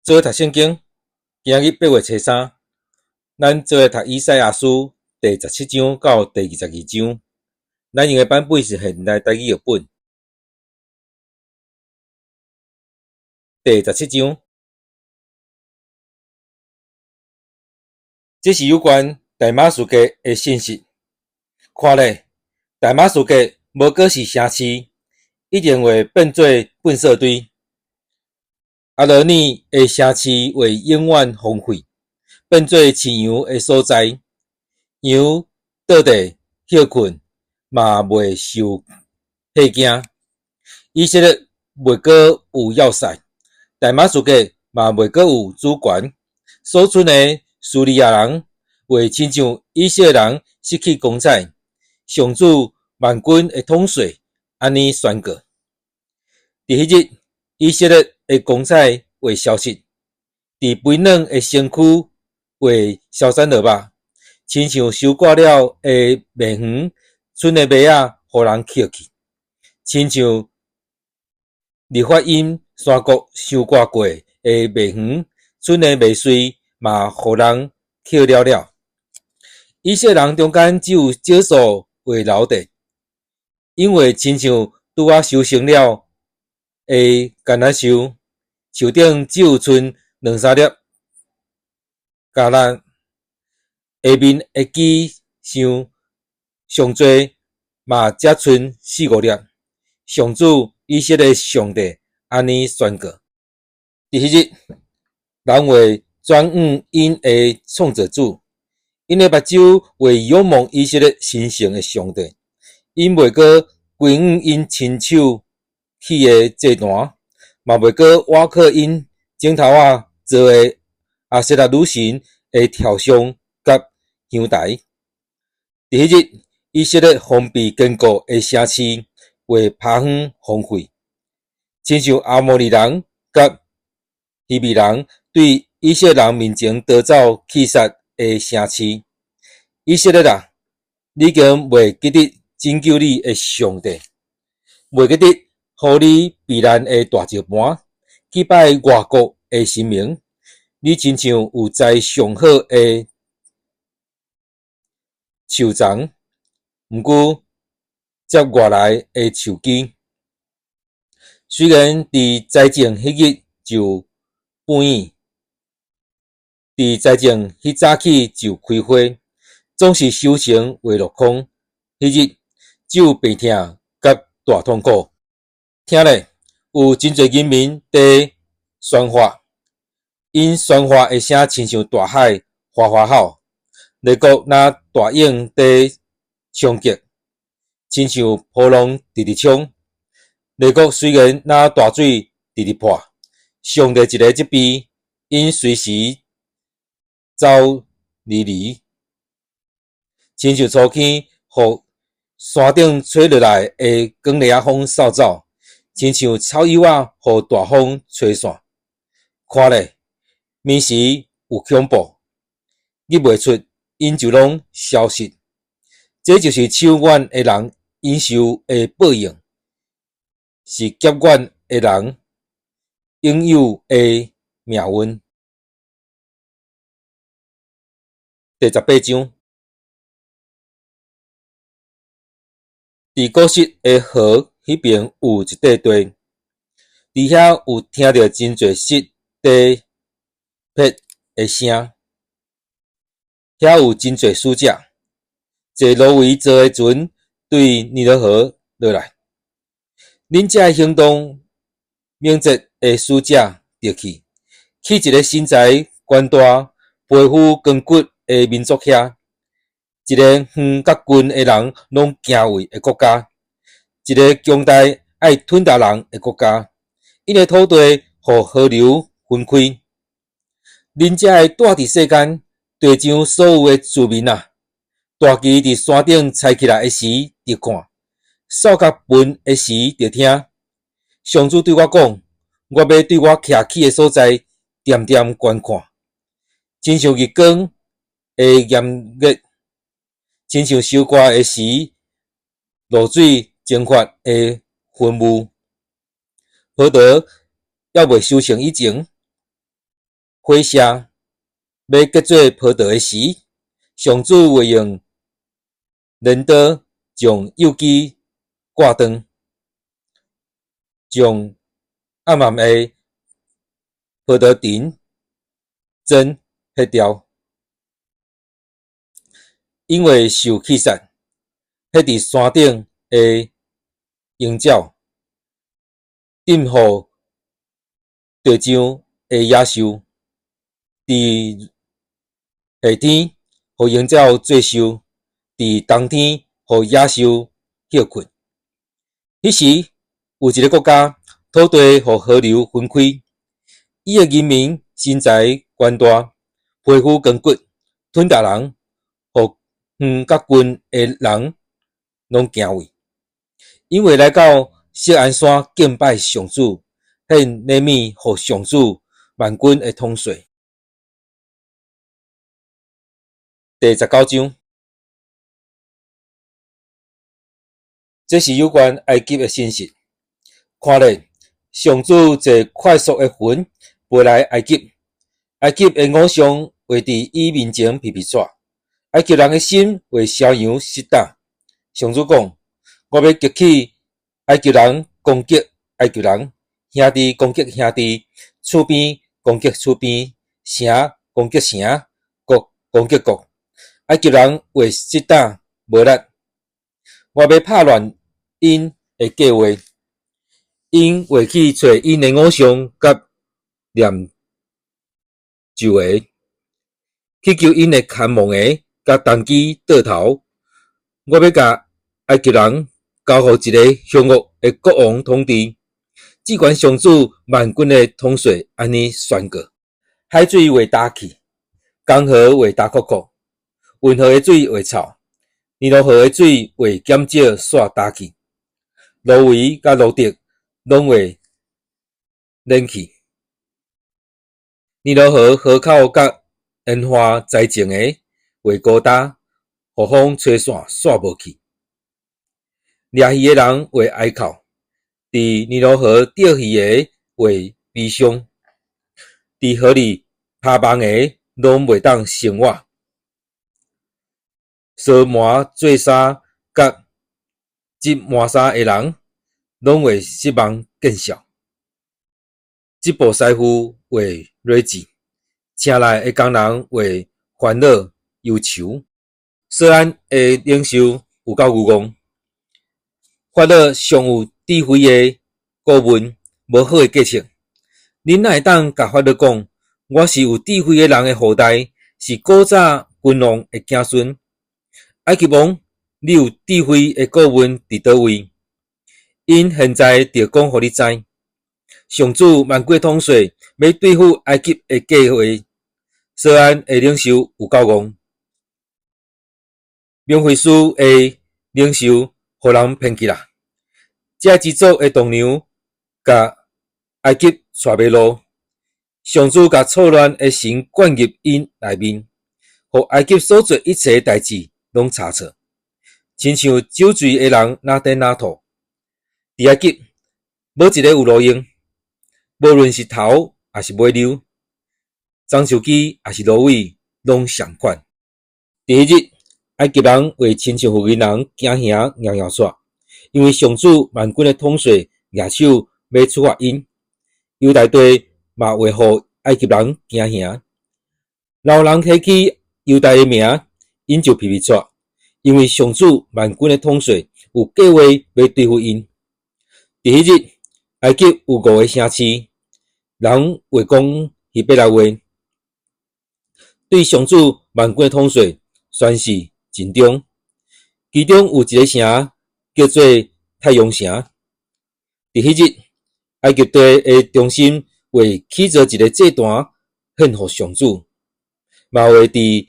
做伙讀聖經，今仔日8月初3，咱做伙讀以賽亞書第十七章到第二十二章。咱用的版本是現代台語譯本。第十七章，這是有關大馬士革的信息。看咧，大馬士革無閣是城市，一定會變做糞埽堆。阿羅爾的城市會永遠荒廢，變做飼羊的所在。羊倒地歇睏，嘛袂受嚇驚。以色列袂閣有要塞，大馬士革嘛袂閣有主權。所賰的敘利亞人會親像以色列人失去光彩。上主萬軍的統帥按呢宣告：佇彼日，以色列的光彩會消失，佇肥軟的身軀會消散落肉，親像收割了的麥園，賰的麥仔予人抾去，親像利法因山谷收割過的麥園，賰的麥穗嘛予人抾了了。以色列人中間只有少數會留佇，𪜶會親像拄仔收成了的橄欖樹，樹頂只有賰兩三粒橄欖，下面的枝上上濟嘛才賰四五粒。上主以色列上帝按呢宣告：佇彼日，人會轉向𪜶的創造主，𪜶的目睭會仰望以色列神聖的上帝，𪜶袂閣歸向𪜶親手起的祭壇，嘛袂閣倚靠𪜶指頭仔做的阿瑟拉女神的雕像佮香台。佇彼日，以色列防備堅固的城市會拋荒荒廢，親像阿摩利人佮希未人對以色列人面前逃走去殺的城市。以色列啊，你已經袂記得拯救你的上帝，袂記得予你避難的大石磐，去拜外國的神明。你親像有栽上好的樹欉，毋過接外來的樹枝。雖然佇栽種彼日就放影，佇栽種彼早起就開花，總是收成會落空。彼日只有病痛佮大痛苦。聽咧，有真濟人民佇喧嘩，𪜶喧嘩的聲親像大海嘩嘩吼，列國若大湧佇衝擊，親像波浪直直衝。列國雖然若大水直直破，上帝一个責備，𪜶隨時走離離，親像初起予山頂吹落來的捲螺仔風掃走，親像草葉仔予大風吹散。看咧，暝時有恐怖，日未出，𪜶就攏消失。這就是手軟的人應受的報應，是腳軟的人應有的命運。第十八章，佇古實的河彼邊有一塊地，佇遐有聽著真濟穡佇撇的聲，遐有真濟使者，坐挪維做的船對尼羅河落來。恁這个行動敏捷的使者著去，去一个身材懸大、皮膚光骨的民族遐，一个遠佮近的人攏驚畏的國家，一个強大愛吞食人的國家，𪜶的土地予河流分開。恁這个住佇世間，地上所有的住民啊，大旗佇山頂踩起來的時，著看；掃角歕的時，著聽。上主對我講：我欲對我徛起的所在，恬恬觀看，親像日光的炎熱，親像收割的時露水蒸發的雲霧。葡萄猶未收成以前，火蛇欲結做葡萄的時，上主會用鐮刀將幼枝割斷，將暗暗的葡萄藤剪彼掉，𪜶會受氣殺，彼佇山頂的鷹鳥，鎮予地上的野獸，佇夏天予鷹鳥做岫，佇冬天予野獸歇睏。彼時有一个國家，土地予河流分開，伊的人民身材懸大，皮膚光骨，吞食人，予遠佮近的人攏驚畏。𪜶會來到錫安山敬拜上主，獻禮物予上主萬軍的統帥。第19章，這是有關埃及的信息。看咧，上主坐快速的雲飛來埃及，埃及的偶像會佇伊面前皮皮掣，埃及人的心會蕭揚失膽。上主講：我欲激起埃及人攻擊埃及人，兄弟攻擊兄弟，厝邊攻擊厝邊，城攻擊城，國攻擊國。埃及人會失膽無力，我欲拍亂𪜶的計劃，𪜶會去揣𪜶的偶像佮念咒的，去求𪜶的牽夢的佮童乩倒頭。我欲共埃及人交予一个兇惡的國王統治。至懸上主萬軍的統帥按呢宣告：海水會焦去，江河會焦涸涸，運河的水會臭，尼羅河的水會減少煞焦去，蘆葦佮蘆竹攏會冷去。尼羅河河口佮沿岸栽種的會枯焦，予風吹散煞無去。掠魚的人會哀哭，佇尼羅河釣魚的會悲傷，佇河裡拋網的攏袂當生活。梳麻做衫佮織麻衫的人，攏會失望見笑。織布師傅會睿智，城內的工人會煩惱憂愁。索安的領袖有夠愚戇，法老上有智慧的顧問，無好的計策。恁哪會當共法老講，我是有智慧的人的後代，是古早君王的子孫？埃及王，你有智慧的顧問佇佗位？𪜶現在著講予你知，上主萬軍的統帥欲對付埃及的計劃。索安的領袖有夠戇，孟菲斯的領袖予人騙去啦。這支族的棟梁共埃及帶迷路，上主共錯亂的神灌入𪜶內面，予埃及所做一切代誌攏差錯，親像酒醉的人若顛若吐。佇埃及，無一个有路用，無論是頭抑是尾溜，樟樹枝抑是蘆葦，攏相款。佇彼日，埃及人會親像婦人驚嚇搖搖掣，因為上主萬軍的統帥舉手欲處罰𪜶，猶大地嘛會予埃及人驚嚇。若有人提起猶大的名，𪜶就皮皮掣，因為上主萬軍的統帥有計劃欲對付𪜶。佇彼日，埃及有五个城市，人會講希伯來話，對上主萬軍的統帥宣誓盡忠。其中有一个城叫做太陽城。佇彼日，埃及地的中心會起造一个祭壇獻予上主，嘛會佇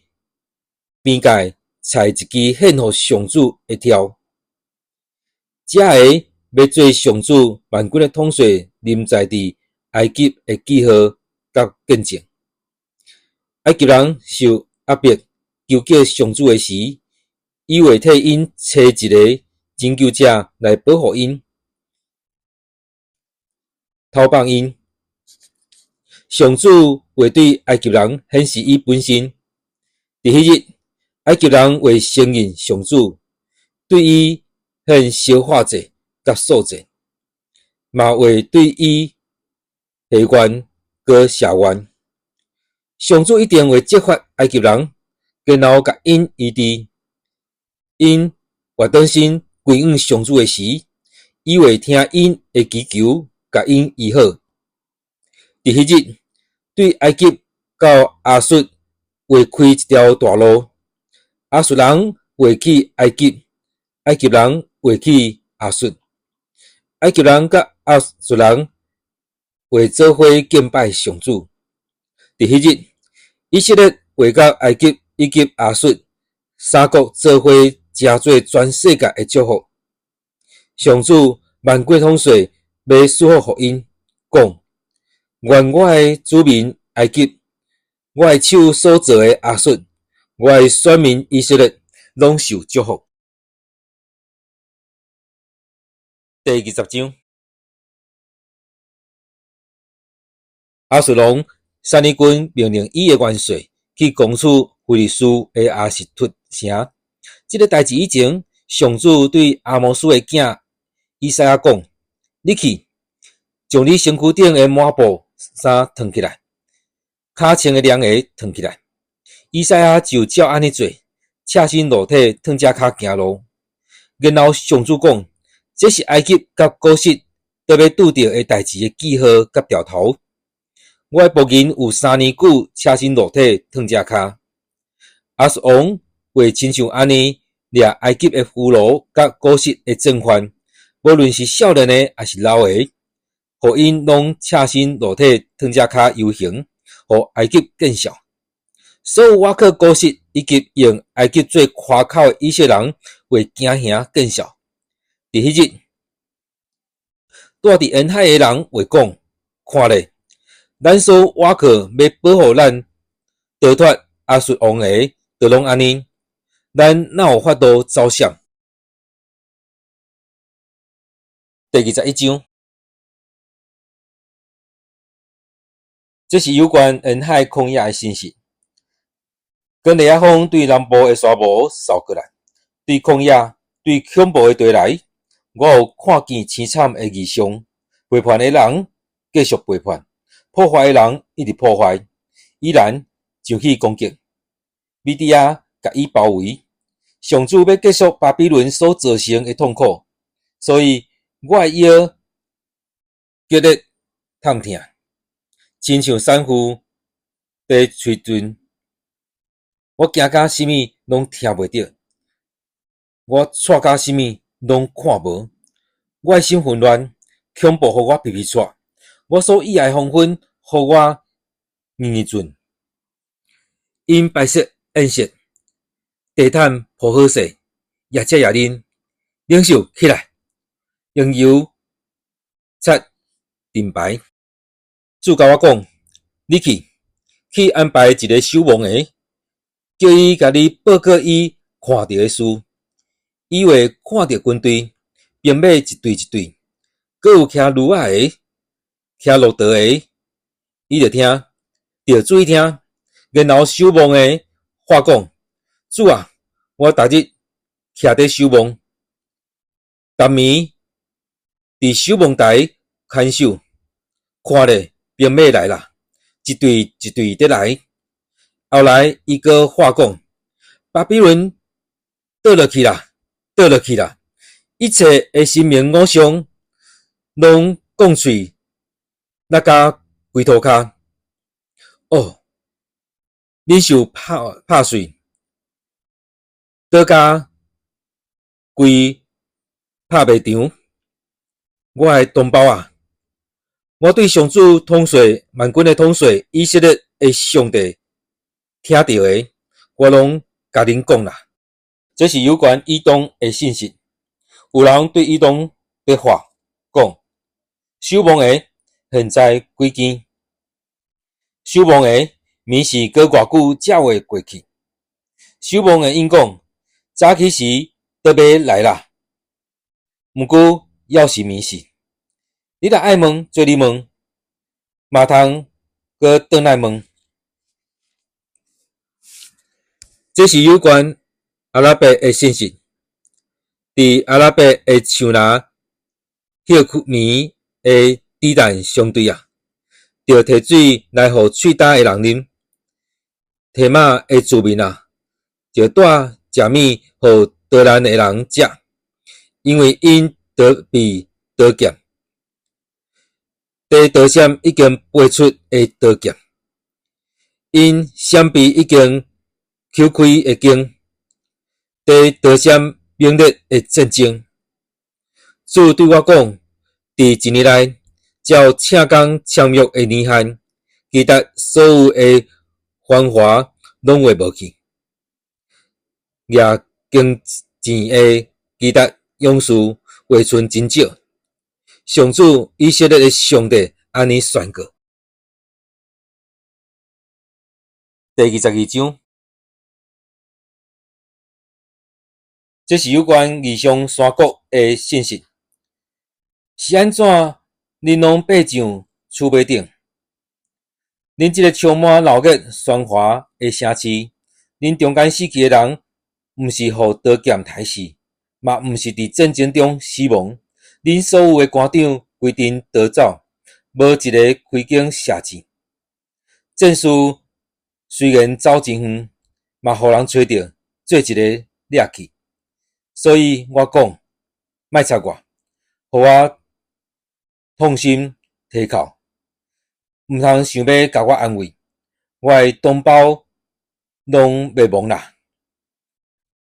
邊界採一支獻予上主的柱。這个欲做上主萬軍的統帥臨在佇埃及的記號佮見證。埃及人受壓迫求叫上主的時，伊會替𪜶差一个拯救者來保護𪜶，討放𪜶。上主會對埃及人顯示伊本身。佇彼日，埃及人會承認上主，對伊獻燒化祭佮素祭，嘛會對伊下願閣謝願。上主一定會責罰埃及人，然後共𪜶醫治。𪜶回轉身歸向上主的時，伊會聽𪜶的祈求，共𪜶醫好。佇彼日，對埃及到亞述會開一條大路，亞述人會去埃及，埃及人會去亞述，埃及人佮亞述人會做伙敬拜上主。佇彼日，以色列會佮埃及以及亞述三國做伙，成做全世界的祝福。上主萬軍統帥欲賜福予𪜶，講：願我的子民埃及，我的手所造的亞述，我的選民以色列，攏受祝福。第20章，亞述王撒尼軍命令伊的元帥去攻取非利士的亞實突城。這个代誌以前，上主對亞摩斯的囝以賽亞講：你去，將你身軀頂的抹布衫脫起來，跤穿的涼鞋脫起來。以賽亞就照按呢做，赤身露體，褪只跤行路。然後上主講：這是埃及佮古實都欲拄著的代誌的記號佮兆頭。我的僕人有3年久赤身露體褪只跤。亞述王會親像按呢掠埃及的俘虜佮古實的戰犯，無論是少年的抑是老的，予𪜶攏赤身露體褪只跤遊行，予埃及見笑。所有倚靠古實以及用埃及做誇口的以色列人會驚嚇見笑。佇彼日，住佇沿海的人會講：看咧，咱所倚靠欲保護咱逃脫亞述王的，都攏按呢，咱哪有法度走閃？第21章，這是有關沿海曠野的信息。狂烈的風對南部的沙漠掃過來，對曠野、對恐怖的地來，我有看見凄慘的異象。背叛的人繼續背叛，破壞的人一直破壞，依然上去攻擊。米底亞共伊包圍，上主欲結束巴比倫所造成的痛苦，所以我的腰激烈痛疼，親像產婦佇催陣。我驚甲啥物攏聽袂著，我掣甲啥物攏看無，我的心混亂，恐怖予我皮皮掣，我所喜愛的黃昏予我硬硬轉，𪜶擺設宴席，地毯鋪好勢，食食啉，領袖起來，用油擦盾牌。主共我講，你去，去安排一个守望的，叫伊共你報告伊看著的事。伊會看著軍隊，兵馬一隊一隊，閣有騎驢仔的，騎駱駝的，伊著聽，著注意聽。然後守望的話講：主啊，我逐日徛佇守望，逐暝佇守望台看守，看咧，兵馬來啦，一隊一隊佇來。後來伊閣話講：巴比倫倒落去啦，倒落去啦！一切的神明偶像攏摃碎，落甲規塗跤。哦，忍受拍拍碎，倒甲規拍賣場。我的同胞啊，我對上主統帥萬軍的統帥以色列的上帝聽著的，我攏共恁講啦。這是有關以東的信息。有人對以東的話講：守望的現在幾更？守望的暝時閣偌久才會過去？守望的應講：早起時都欲來啦。毋過猶是暝時。你若愛問，做你問，嘛通閣轉來問。這是有關亞拉伯的信息。佇亞拉伯的樹林歇眠的底但商隊啊，著提水來予喙焦的人啉。提瑪的住民啊，著帶食物予逃難的人食，因為𪜶逃避刀劍，佇刀閃已經飛出的刀劍，𪜶閃避已經搝開的弓，佇刀閃猛烈的戰爭。主對我講，佇一年內，照請工簽約的年限，基達所有的繁華攏會無去。舉弓箭的基達勇士會賰真少。上主以色列的上帝按呢宣告。第22章，這是有關異象山谷的信息。是按怎恁攏爬上厝尾頂？恁這个充滿鬧熱喧譁的城市，恁中間死去的人，毋是予刀劍刣死，嘛毋是佇戰爭中死亡。恁所有的官長規陣逃走，無一个開弓射箭。戰士雖然走真遠，嘛予人揣著做一个掠去。所以我講，莫插我，予我痛心啼哭，毋通想欲共我安慰。我的同胞攏滅亡啦！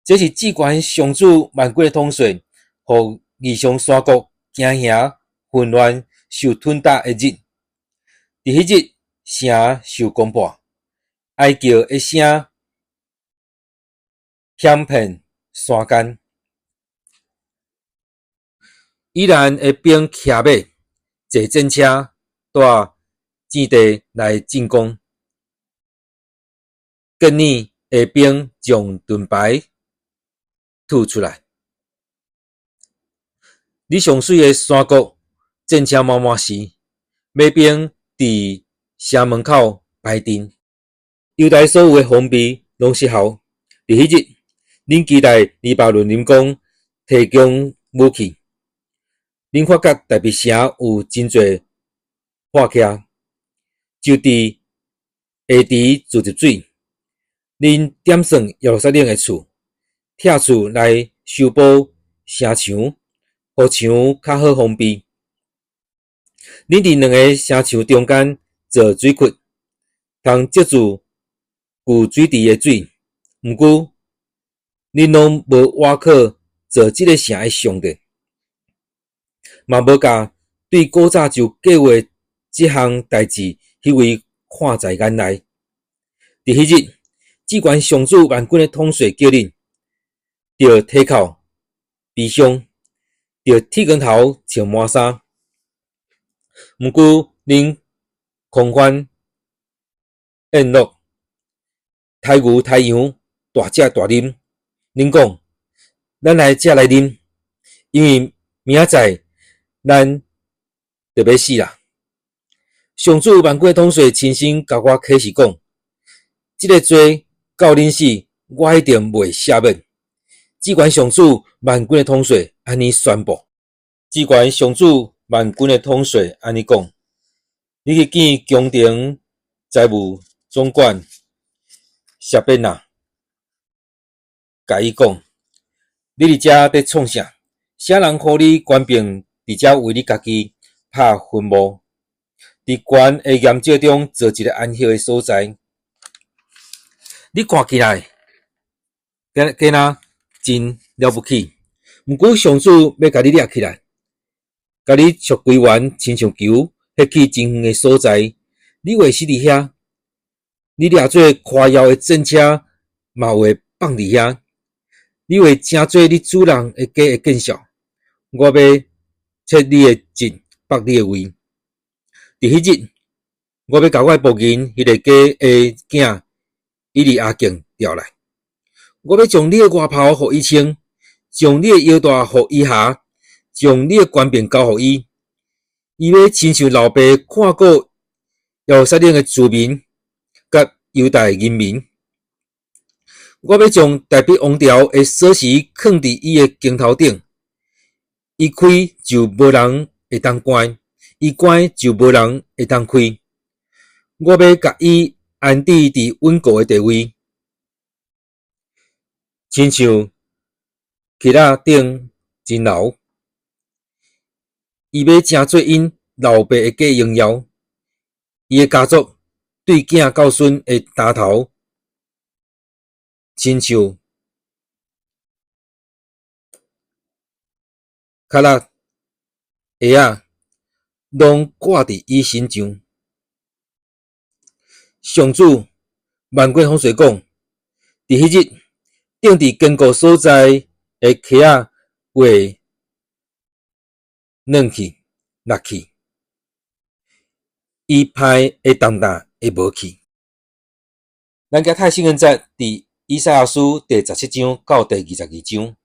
這是至懸上主萬軍的統帥，予異象山谷驚嚇混亂受吞打的日。佇彼日，城受攻破，哀叫的聲響遍山間。以攔的兵騎馬，坐戰車，蹛戰地來進攻。結耳的兵將盾牌吐出來。你上媠的山谷，戰車滿滿是，馬兵佇城門口排陣。猶大所有的防備攏失效。佇彼日，恁期待黎巴嫩林宮提供武器。恁發覺大衛城有真濟破隙，就佇下池注入水。恁點算耶路撒冷的厝，拆厝來修補城牆，予牆較好防備。恁佇兩个城牆中間造水渠，通積住舊水池的水。毋過，恁攏無倚靠造這个城的上帝，嘛無共對古早就計劃這項代誌彼位看在眼內。佇彼日，至懸上主萬軍的統帥叫恁，著啼哭悲傷，著剃光頭穿麻衫。毋過恁狂歡宴樂，刣牛刣羊，大食大啉。恁講，咱來食來啉，因為明仔載咱就欲死啦。上主萬軍的統帥親身共我啟示講，這个罪到恁死，我一定袂赦免。至懸上主萬軍的統帥按呢宣布。至懸上主萬軍的統帥按呢講：你去見宮廷財務總管舍別那，共伊講：你佇遮佇創啥？啥人予你權柄佇遮為你家己拍墳墓？佇懸的岩石中做一个安歇的所在。你看起來，敢敢若真了不起。毋過上主欲共你掠起來，共你贖歸還，親像球，彼去真遠的所在。你會死佇遐，你掠做誇耀的戰車嘛會放佇遐。你會成做你主人的家的見笑。我欲切你的節，縛你的胃。佇彼日，我欲共我的僕人彼个家的囝以利亞敬調來。我欲將你的外袍予伊穿，將你的腰帶予伊縖，將你的權柄交予伊。伊欲親像老爸看顧耶路撒冷的子民佮猶大的人民。我欲將大衛王朝的鎖匙囥佇伊的肩頭頂，伊開就無人會當關，伊關就無人會當開。我欲共伊安置佇穩固的地位，親像橛仔頂真牢。伊欲成做𪜶老爸的假榮耀，伊的家族對囝到孫的擔頭，親像較力鞋仔，攏掛佇伊身上。上主萬軍統帥講：佇彼日，釘佇堅固所在的橛仔會軟去、落去，伊歹的重擔會無去。咱今睇聖經節佇以賽亞書第十七章到第二十二章。